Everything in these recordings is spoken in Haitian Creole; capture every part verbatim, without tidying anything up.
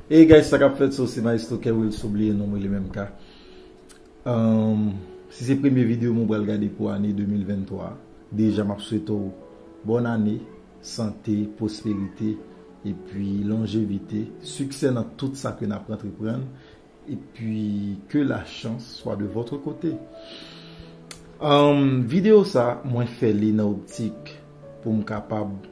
Hey guys, sa k ap fèt? So, se Maestro Kerwil, sou bliye non mwen li menm ka. Um, si se premye videyo mwen pral gade pou ane de mil venntwa, deja m ap swete w bòn ane, sante, pwosperite, epi lonjevite, siksè nan tout sa ke n ap antreprann, epi ke la chans swa de votre kote. Um, videyo sa, mwen fè li nan optik pou m kapab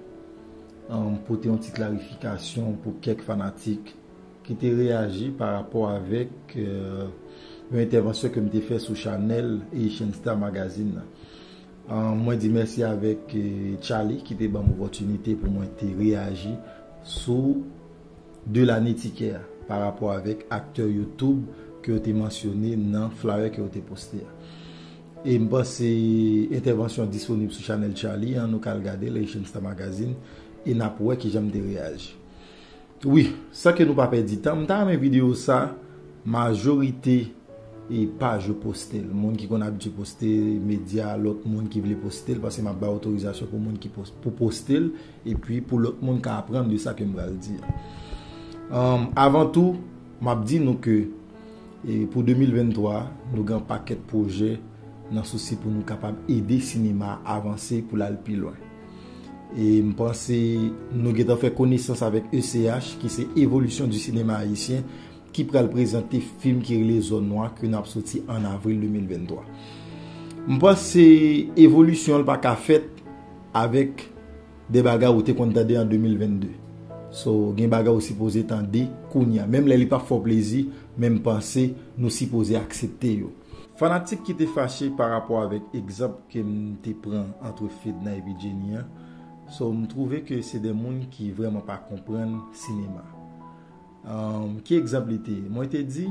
um, pote yon ti klarifikasyon pou kèk fanatik ki te reyaji pa rapò avèk euh, yon entèvansyon ke m te fè sou chanèl Haitian Star Magazine nan. Um, mwen di mèsi avèk euh, Charlie ki te ban m opòtinite pou mwen te reyaji sou de lane tikè a pa rapò avèk aktè YouTube ke yo te mansyone nan flyer ke yo te poste a. E m panse entèvansyon disponib sou chanèl Charlie an, nou ka al gade l, Haitian Star Magazine, e n ap wè kijan m te reyaji. Wi, san ke nou pa pèdi tan, m ta renmen videyo sa, majorite e paj yo poste l. Moun ki konn abitye poste medya, lòt moun ki vle poste l, paske m ap bay otorizasyon pou moun ki pos- pou poste l, epi pou lòt moun ka aprann de sa ke m pral di a. Um, avan tou, m ap di nou ke e pou de mil venntwa, nou gen yon pakèt pwojè nan sousi pou nou kapab ede sinema a avanse pou l al pi lwen. E m panse nou gentan fè konesans avèk E C H, ki se Evolisyon di Sinema Ayisyen, ki pral prezante fim ki rele Zòn Nwa ke n ap soti an avril de mil venntwa. M panse evolisyon l pa ka fèt avèk de bagay ou te konn tande an de mil vennde. So, gen bagay ou sipoze tande kounye a. Menm lè li p ap fè w plezi, men m panse nou sipoze aksepte yo. Fanatik ki te fache pa rapò avèk egzanp ke m te pran ant Fedna epi Jenny an, so, m twouve ke se de moun ki vrèman pa konprann sinema. Um, ki egzanp li te ye? Mwen te di,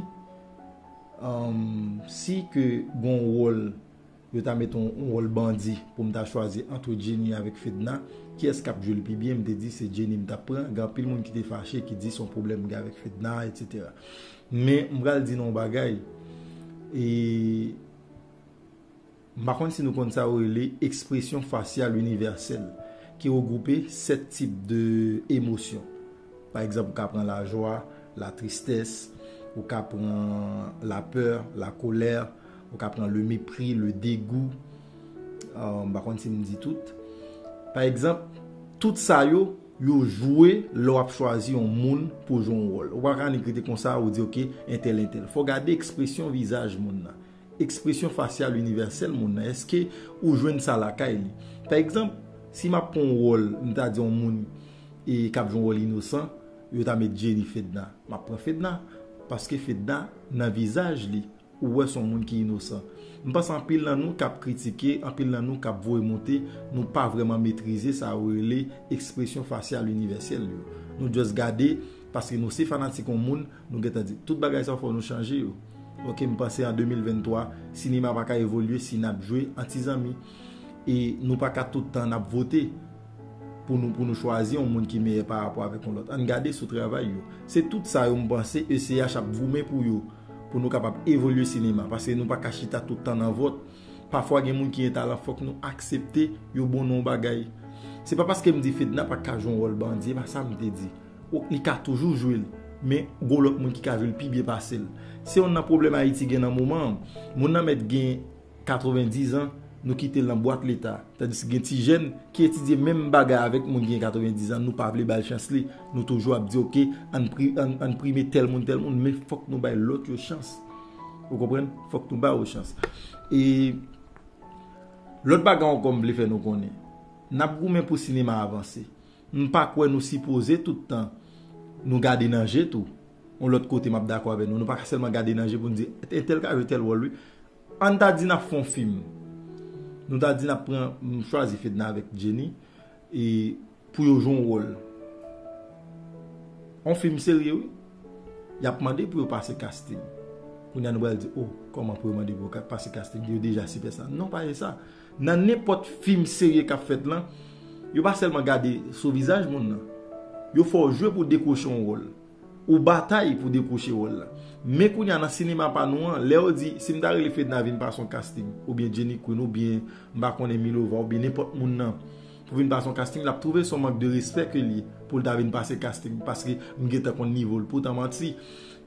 um, si ke gon wòl yo ta mete yon, yon wòl bandi pou m ta chwazi ant Jenny avèk Fedna, kiyès k ap jwe l pi byen? M te di se Jenny m t ap pran. Gen anpil moun ki te fache, ki di se yon pwoblèm m gen avèk Fedna, etsetera. Men m pral di nou yon bagay, e m pa konn si nou konn sa yo rele ekspresyon fasyal inivèsèl, ki regwoupe sèt tip de emosyon. Pa egzanp, ou ka pran lajwa, latristès, ou ka pran lapè, lakolè, ou ka pran le mépris, le dégoût. Euh, m pa konn si m di tout. Pa egzanp, tout sa yo, yo jwe lè w ap chwazi yon moun pou jwe yon wòl. Ou pa ka annik rete konsa, ou di, "Ok, entèl, entèl." Fò w gade ekspresyon vizaj moun nan. Ekspresyon fasyal inivèsèl moun nan. Èske ou jwenn sa lakay li? Pa egzanp, si m ap pran yon wòl, m ta di yon moun e k ap jwe yon wòl inosan, yo ta met Jenny Fedna. M ap pran Fedna, paske Fedna nan vizaj li, ou wè se yon moun ki inosan. M panse anpil nan nou k ap kritike, anpil nan nou k ap voye monte, nou pa vrèman metrize sa yo rele ekspresyon fasyal inivèsèl yo. Nou just gade, paske nou se fanatik yon moun, nou gentan di, "Tout bagay sa yo fò nou chanje yo." Ok, m panse an de mil venntwa, sinema pa ka evolye si n ap jwe an ti zanmi. E nou pa ka tout tan n ap vote pou nou, pou nou chwazi yon moun ki meyè pa rapò avèk yon lòt. Ann gade sou travay yo. Se tout sa yo m panse E C H ap goumen pou yo, pou nou kapab evolye sinema, paske nou pa ka chita tout tan nan vòt. Pafwa gen moun ki gen talan, fòk nou aksepte yo bon nan yon bagay. Se pa paske m di Fedna pa ka jwe yon wòl bandi, e pa sa m te di. Ou, li ka toujou jwe l, men gon lòt moun ki ka jwe l pi byen pase l. Se youn nan pwoblèm Ayiti gen nan moman an. Moun nan mèt gen katrevendiz an, nou kite l nan bwat leta. Tandiske gen ti jèn ki etidye menm bagay avèk moun ki gen katrevendiz an, nou pa vle ba l chans li. Nou toujou ap di, "Ok, ann pri-, ann, ann prime tèl moun, tèl moun," men fòk nou bay lòt yo chans. Ou konprann? Fòk nou ba yo chans. E lòt bagay ankò m vle fè nou konnen. N ap goumen pou sinema avanse. M pa kwè nou sipoze tout tan nou gade nan je tou. Yon lòt kote m ap dakò avè nou. Nou pa ka sèlman gade nan je pou n di, "Entèl ka jwe tèl wòl, wi." Ann ta di n ap fè yon fim. Nou ta di n ap pran, m chwazi Fedna avèk Jenny, e pou yo jwe yon wòl. Yon fim serye, wi. Y ap mande pou yo pase casting. Kounye a nou pral di, "Oh, kòman pou yo mande pou yo ka-, pase casting? Yo deja sipèsta." Non, pa e sa. Nan nenpòt fim serye k ap fèt lan, yo pa sèlman gade sou vizaj moun nan. Yo fè w jwe pou dekwoche yon wòl. Ou batay pou dekwoche wòl la. Men kounye a nan sinema pa nou an, lè yo di, si m ta rele Fedna vin pase yon casting, oubyen Jenny Queen, oubyen m pa konnen Milova, oubyen nenpòt moun nan, pou vin pase yon casting, l ap twouve se yon mank de respè ke li ye pou l ta vin pase casting, paske m gentan konn nivo l. Poutan manti,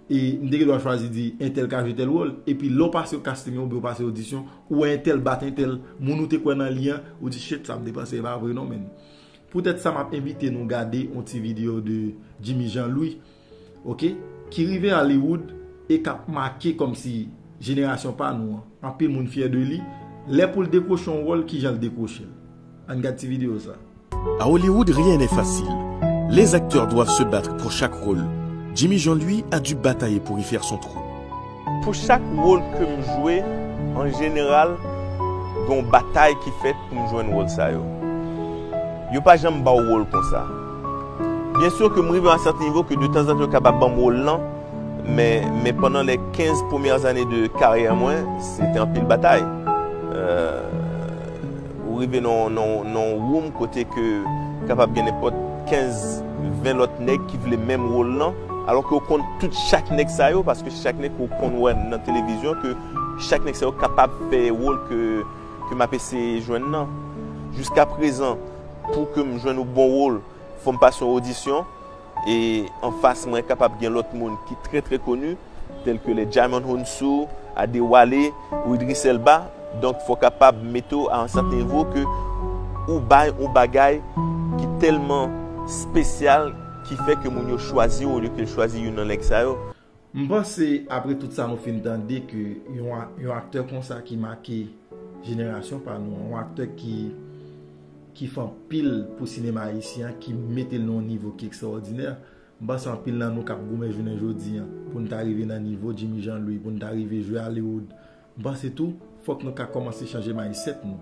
e m te gen dwa chwazi di entèl ka jwe tèl wòl, epi lè w pase yon casting oubyen w pase odisyon, ou wè entèl bat entèl, moun ou te kwè nan li an, ou di shit, sa m te panse e pa vre non, menn. Poutèt sa, m ap envite nou gade yon ti videyo de Jimmy Jean Louis, oke, ki rive Hollywood e k ap make kòmsi jenerasyon pa nou an, anpil moun fyè de li, lè pou l dekwoche yon wòl, kijan l dekwoche l. Ann gad ti videyo sa. À Hollywood, rien n'est facile. Les acteurs doivent se battre pour chaque rôle. Jimmy Jean, lui, a dû batailler pour y faire son trou. Pou chak wòl ke m jwe, an jeneral, gen yon batay ki fèt pou m jwenn wòl sa yo. Yo pa janm ba w wòl konsa. Byen si ke m rive a sèten nivo ke detanzantan yo kapab ban m wòl lan, men, men pandan lè kenz premyè ane de karyè mwen, se te anpil batay. Euh, ou rive nan, nan, nan yon woum kote ke kapab gen nenpòt kenz, ven lòt nèg ki vle menm wòl lan, alò ke ou konn tout chak nèg sa yo, paske chak nèg ke ou konn wè nan televizyon, ke chak nèg sa yo kapab fè wòl ke, ke m ap eseye jwenn nan. Jiska prezan, pou ke m jwenn yon bon wòl, fò m pase yon odisyon, e anfas mwen kapab gen lòt moun ki trè trè koni, tèl ke lè Djimon Hounsou, Adewale, ou Idris Elba. Donk fò w kapab mete w a yon sèten nivo ke ou bay yon bagay ki tèlman espesyal ki fè ke moun yo chwazi w olye ke l chwazi youn nan nèg sa yo. M panse apre tout sa nou fin tande ke yon, yon aktè konsa ki make jenerasyon pa nou, yon aktè ki, ki fè anpil pou sinema ayisyen an, ki mete l nan yon nivo ki ekstraòdinè, m panse anpil nan nou k ap goumen jounen jodi an pou n ta rive nan nivo Jimmy Jean Louis, pou n ta rive jwe Hollywood, m panse tou fòk nou ka kòmanse chanje mindset nou.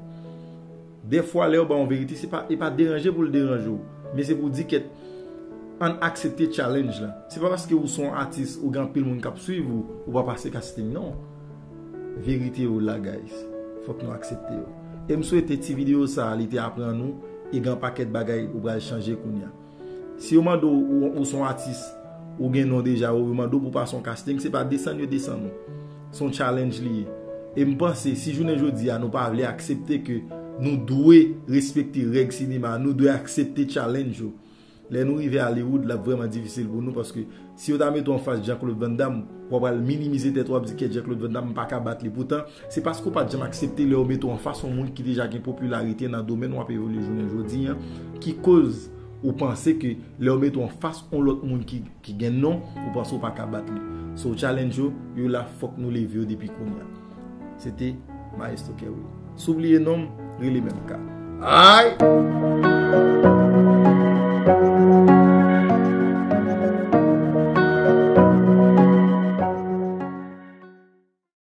Dèfwa lè yo ba w yon verite, se pa, e pa deranje pou l deranje w, men se pou w di kèt, ann aksepte challenge lan. Se pa paske ou se yon atis, ou gen anpil moun k ap swiv ou, ou pa pase casting non. Verite yo la guys. Fòk nou aksepte yo. E m swete ti videyo sa a li te aprann ou, e gen yon pakèt bagay ou pral chanje kounye a. Si yo mande w, ou, ou se yon atis, ou gen non deja, ou yo mande w pou w pase yon casting, se pa desann yo desann ou. Se yon challenge li ye. E m panse, si jounen jodi a nou pa vle aksepte ke nou dwe respekte règ sinema, nou dwe aksepte challenge yo. Lè nou rive Hollywood, l ap vrèman difisil pou nou, paske si yo ta mete w anfas Jean-Claude Van Damme, w ap pral minimize tèt ou, w ap di kèt Jean-Claude Van Damme, m pa ka bat li. Poutan, se paske w pa t janm aksepte lè yo mete w anfas yon moun ki deja gen popilarite nan domèn w ap evolye jounen jodi an, ki koz ou panse ke lè yo mete w anfas yon lòt moun ki, ki gen non, ou panse w pa ka bat li. So challenge yo, yo la, fòk nou leve yo depi kounye a. Se te Maestro Kerry. Si w bliye non m, rele menm ka. Ay!